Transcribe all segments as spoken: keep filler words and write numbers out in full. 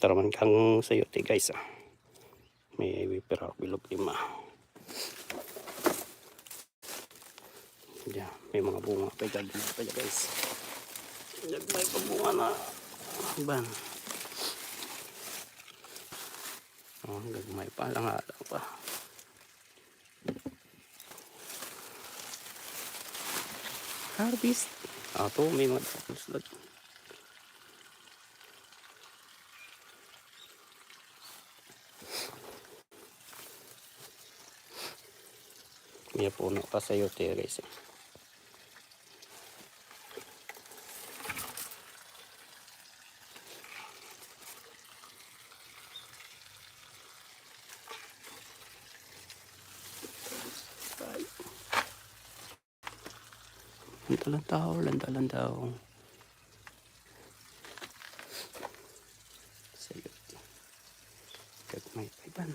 Taraman kang sayote, guys, ah. May pira bilog lima. Diyan, may mga bunga pa, gagmay pa, guys. Gagmay pa bunga na. Ban. Oh, gagmay pa, lang, lang pa. Harvest. Ato, may mga sulod. May puno pa sayote, guys. Lantaw-lantaw, lantaw-lantaw. Sayote. Gagmay pa iban.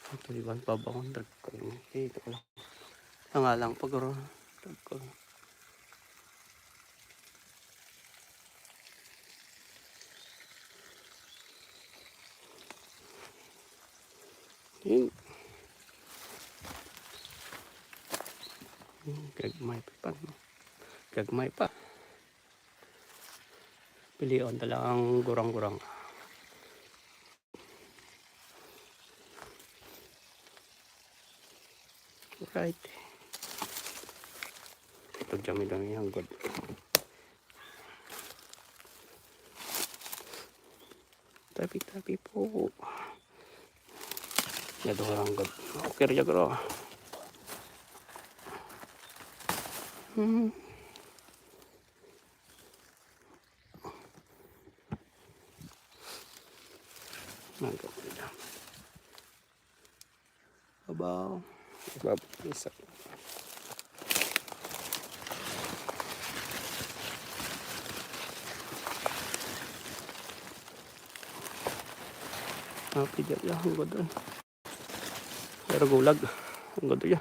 Ito, iban pa ba akong dagko? Okay, ito ko lang. Nangalang pa, guro. Dagko. Yun. Hmm, gagmay pa, no? Gagmay pa. Pilion ta lang ang gurang-gurang. Right. Ito, dyan, may dami yan, good. Tapi-tapi po. Yan, durang, good. Okay, ya, bro. Hmm. Nagkapit na. Babaw. Babaw. Isa. Happy dia ya, ang gudon. Pero gulag. Ang gudon ya.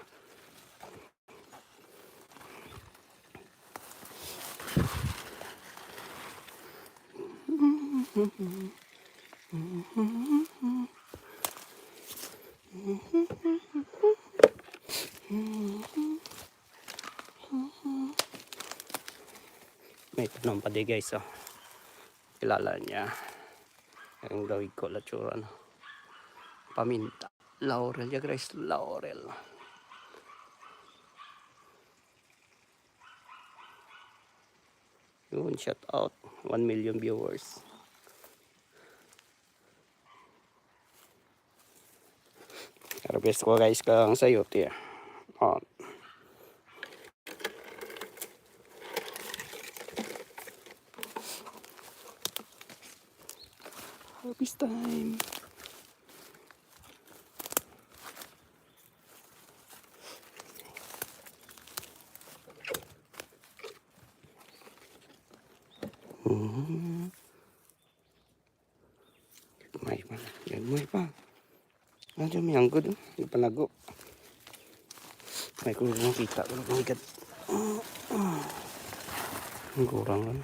May tanom pa di, guys, oh. Kilala niya. Ang gawig ko, latsura, no? Paminta. Laurel, ya, guys, laurel. Yun, shout out. One million viewers. Harvest ko, guys, kang sayote. Oh. Harvest time. Mhm. May pa. Yan, may pa. Ano may anggod, oh? May panago. May ko makita ko ng ikat. Ang kurang lang.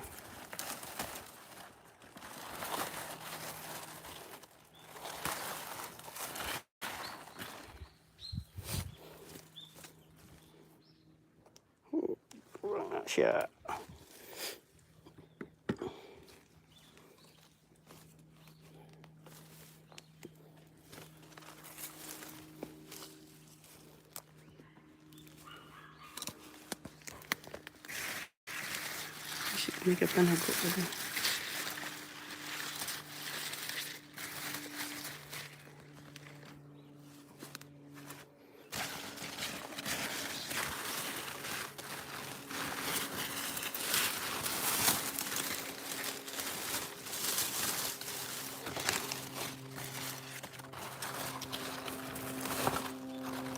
Wala na siya. Shit, may kapanago ko din.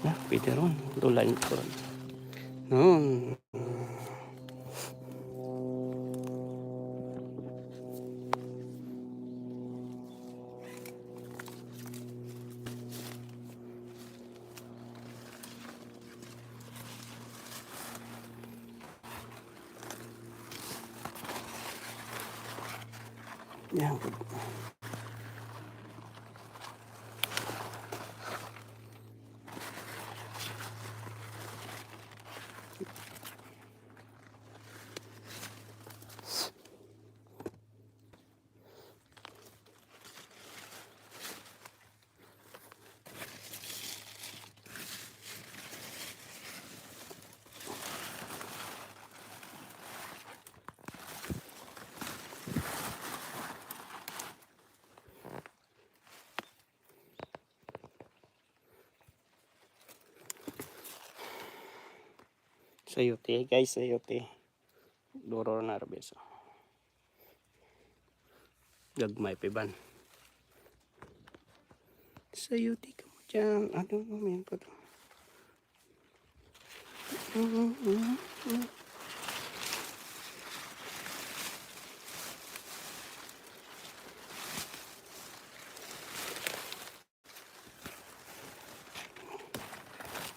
Ah, pwede ron. Dulain ko ron. No. Yan. Sayote, guys, sayote. Duro na, Robes. Gagmay pa iban. Sayote ka mo dyan. Ano mo, men, pa to?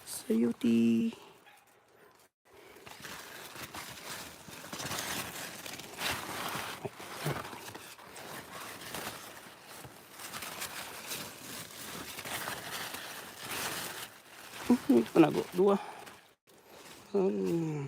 Sayote. Hmm, may panago. Dua. Hmm.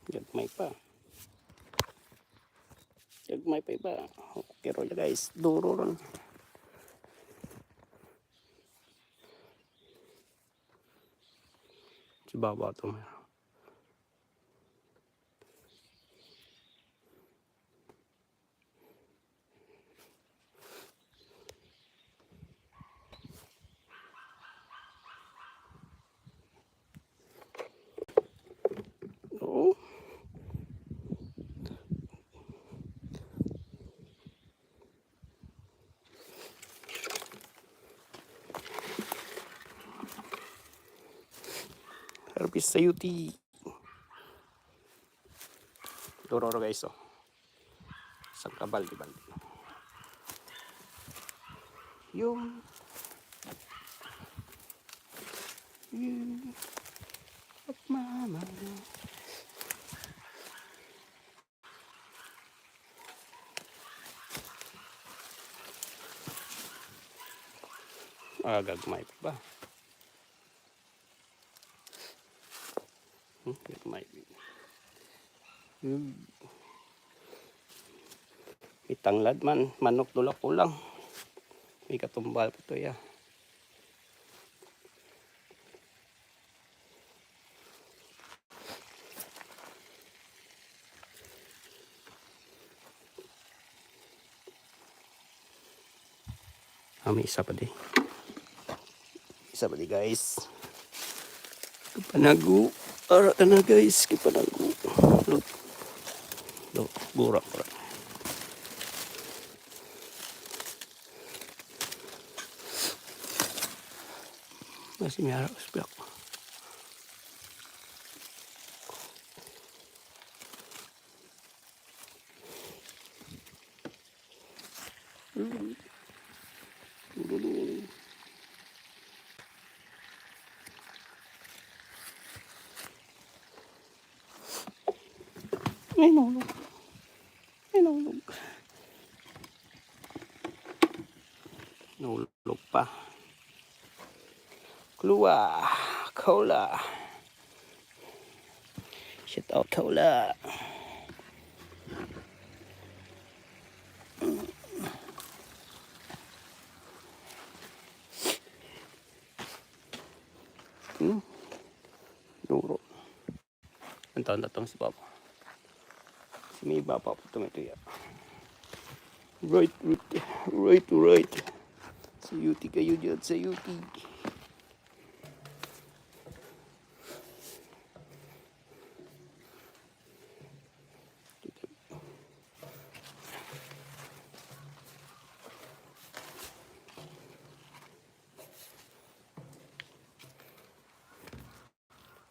Gagmay pa. Gagmay pa iba. Okay, ro, guys. Duro ron. Si baba to. Oh. Harvest sayote. Duro ro, guys, oh. Isang kabaldi-baldi. Yung, yung, at mama. Ah, gagmay pa ba? Hmm, may, hmm. May tanglad man, manok dula ko lang. May katumbal pa to, ya. Ah, may isa pa di. Isa pa di, guys. Kapanago. Ara ka na, guys. Kapanago. Look. Look. Gura, gura. Masih may ara, usbak. Ay, nahulog. Ay, nahulog. Nahulog pa. Klua, Cola. Shout out, Cola. Tan-aw tong si Papa. Si may Papa pa to, may tuya. Right, right, right, right. Sayuti kayo dyan, sayuti.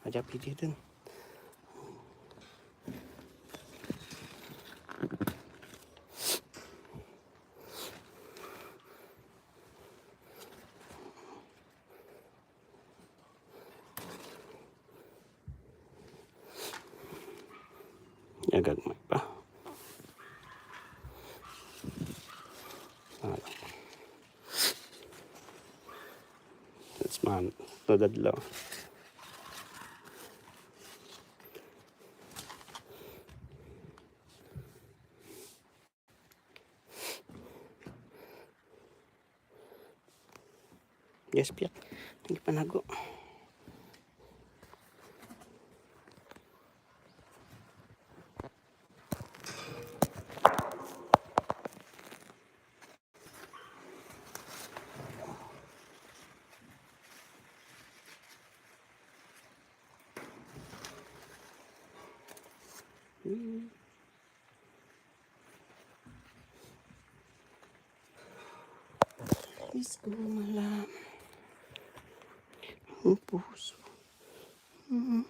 Aja pidi dun. Agag may pa. Ah. That's man. Tudad lang. Yes, piyak. Hindi pa nago. Diyos ko, malam. Ang puso. Mm.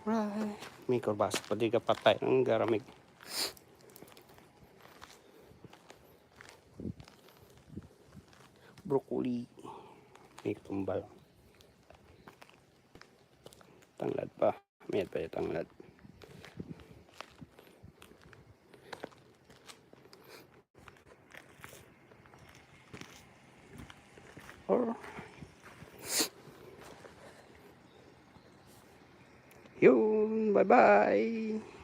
Right. May kurbasa pa di ka patay ng garamig. Broccoli. May tumbal. Tanglad pa. May pa yung tanglad. Or yun, bye-bye.